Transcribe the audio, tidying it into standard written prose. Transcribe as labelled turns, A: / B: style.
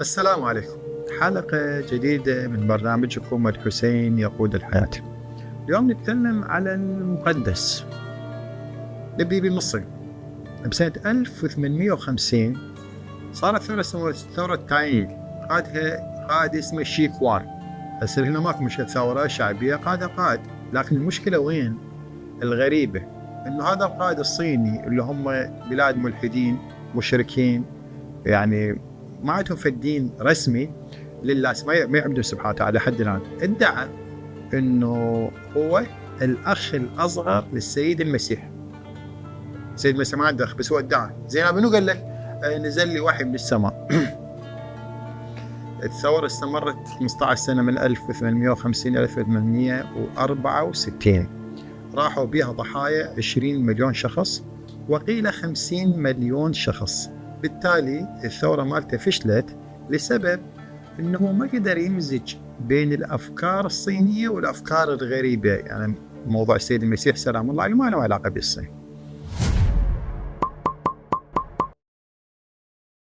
A: السلام عليكم. حلقة جديدة من برنامجكم الحسين يقود الحياة. اليوم نتكلم على المقدس. نبدي بمصر. بسنة 1850 صارت ثورة اسمها ثورة تاييل، قائد اسمه شيكوار. هسه هنا ماكو مش ثورة شعبية، قائد. لكن المشكلة وين؟ الغريبة انه هذا القائد الصيني اللي هم بلاد ملحدين مشركين، يعني ما عندهم في الدين رسمي لله، ما يعبدون سبحانه وتعالى لحد الآن، ادعى انه هو الاخ الاصغر للسيد المسيح. السيد المسيح ما عنده اخ، بس هو ادعى. زين منو قال لك؟ نزل لي وحي من السماء. الثورة استمرت 15 سنة من 1850 إلى 1864. راحوا بها ضحايا 20 مليون شخص، وقيل 50 مليون شخص. بالتالي الثورة مالته فشلت لسبب أنه ما قدر يمزج بين الأفكار الصينية والأفكار الغريبة. يعني موضوع السيد المسيح سلام الله عليه ما له علاقة بالصين.